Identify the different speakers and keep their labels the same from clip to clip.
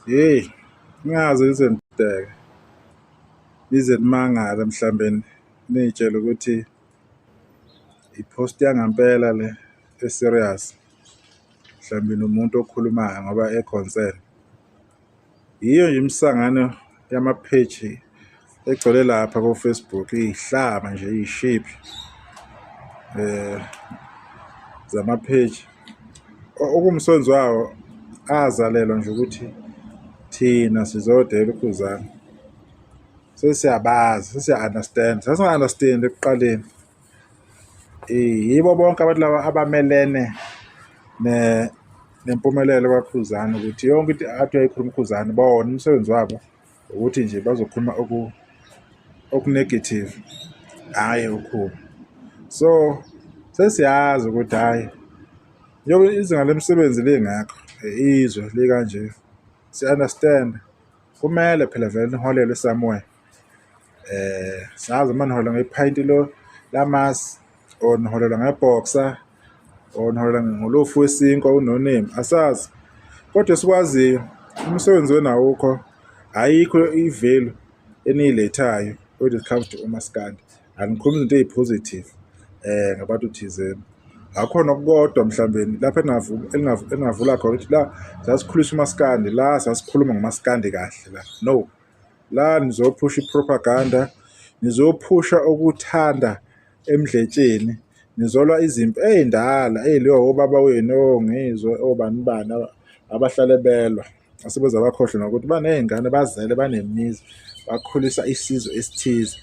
Speaker 1: Hey, ngingaze ngize ngideke, nize nimangale mhlambe niy'tshele ukuthi i-post yangampela le e-serious, mhlawumbe nomuntu okhulumayo ngoba e-concern. Yiyo nje imisangano yama-page egcwele lapha ko-Facebook, iy'hlama nje iy'shiphi zama-page. Okuwumsebenzi wawo azalelwa nje ukuthi thina sizodela uKhuzani. Sesiyabazi, sesiya-understand, sasinga-understand-i ekuqaleni. Yibo bonke abantu laba abamelene nempumelelo kaKhuzani ukuthi yonke into athi uyayikhuluma uKhuzani bona umsebenzi wabo ukuthi nje bazokhuluma oku-negative hhayi okukhulu. So sesiyazi ukuthi hhayi njengoba izinga lemisebenzi lingekho, izwe likanje, siya-understand kumele phela vele niholelwe somewhere. Sazi uma nihola ngephayinti lo lamasi or niholelwa nge-boxer or niholela ngolofu wesinkwa unonemi, asazi. Kodwa esikwaziyo umsebenzi wenu awukho, ayikho i-value eniyilethayo when it comes to umaskandi. Anikhulumi izinto ey'positive ngabantu thizeni. Akukho nokukodwa mhlawumbe lapho eningavula khona ukuthi la sasikhulisa umaskandi, la sasikhuluma ngomaskandi kahle la. No, la nizophusha i-propaganda, nizophusha ukuthanda emdletsheni, nizolwa izimpi ey'ndala ey'liwa obaba wenu, oNgizwe, obani bani abahlale belwa. Asebeze bakhohlwe nokuthi baney'ngane bazele banemizi bakhulisa isizwe esithize.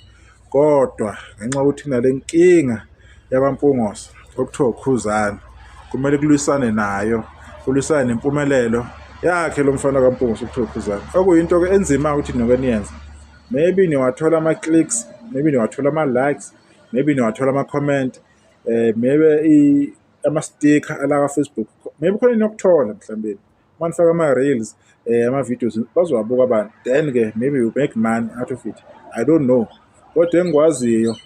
Speaker 1: Kodwa ngenxa yokuthi kunale nkinga yakwaMpungose okuthiwa uKhuzani, kumele kulwisane nayo, kulwisane nempumelelo yakhe lo mfana kaMpungose okuthiwa uKhuzani. Okuyinto-ke enzima ukuthi nike niyenze. Maybe niwathola ama-clicks, maybe niwathola ama-likes, maybe niwathola ama-comment, maybe ama-sticker ala ka-Facebook, maybe khona eniyokuthola mhlawumbe. Uma nifaka ama-reels, ama-videos bazowabuka abantu, then-ke maybe you make money out of it, I don't know. Kodwa engikwaziyo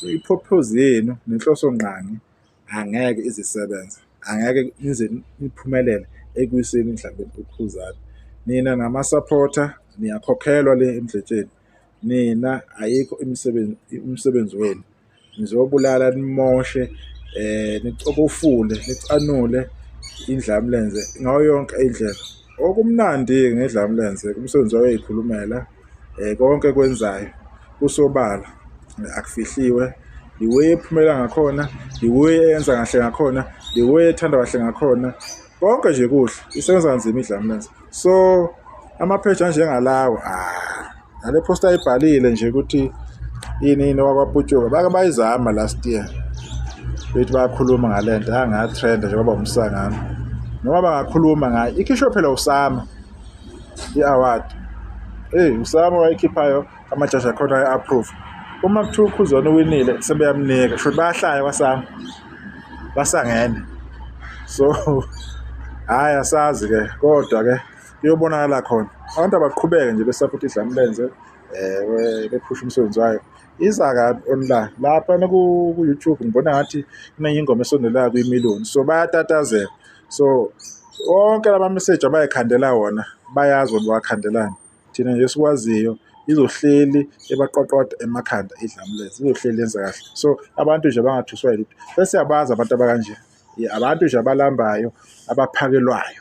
Speaker 1: i-purpose yenu nenhloso ngqangi angeke ize isebenze, angeke nize niphumelele ekuwiseni mhlawumbe uKhuzani. Nina ngama-supporter niyakhokhelwa le emdletsheni, nina ayikho imisebenzi umsebenzi wenu. Nizobulala nimoshe nicokofule nicanule indlamlenze ngayo yonke indlela. Okumnandi-ke ngedlamlenze umsebenzi wayo uyayikhulumela konke ekwenzayo kusobala akufihliwe. The way ephumela ngakhona, the way eyenza kahle ngakhona, the way ethandwa kahle ngakhona, konke nje kuhle, isebenza kanzima idlamlenze. So ama-page anjengalawo nale post ayibhalile nje ukuthi ini ini wakwaPutshuka bake bayizama last year bethi bayakhuluma ngale nto angatrenda nje kwaba umsangano. Noma bangakhuluma ngayo ikhishwe phela uSama i-award. Eyi uSama wayikhiphayo amajaji akhona aya-approve. Uma kuthiwa uKhuzani uwinile sebeyamnika shuthi bayahlaya kwaSama basangene. So hhayi asazi-ke kodwa-ke kuyobonakala khona. Abantu abaqhubeke nje be-support idlamlenze bephushe umsebenzi wayo. Iza kabi online laphana ku-YouTube ngibona ngathi kunenye ingoma esondelayo kwi-million, so bayatatazela. So wonke lama message abayikhandela wona bayazi bona bawakhandelani. Thina nje esikwaziyo izohleli ebaqwaqwada emakhanda idlamlenze, izohleli yenza kahle. So abantu nje bangathuswa yilutho. Sesiyabazi abantu abakanje, abantu nje abalambayo abaphakelwayo.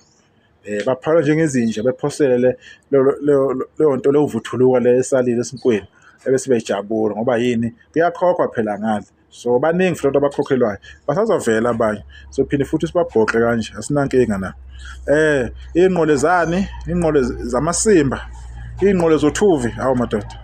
Speaker 1: Baphakelwa njengezinja bephosele leyo nto leyo vuthuluka le esalile esinkweni ebese bejabula ngoba yini kuyakhokhwa phela ngale. So baningi futhi abantu abakhokhelwayo, basazovela abanye. Sophinde futhi sibabhoxe kanje, asinankinga na. Iy'nqole zani, iy'nqole zamasimba, iy'nqole zothuvi, hawu madoda.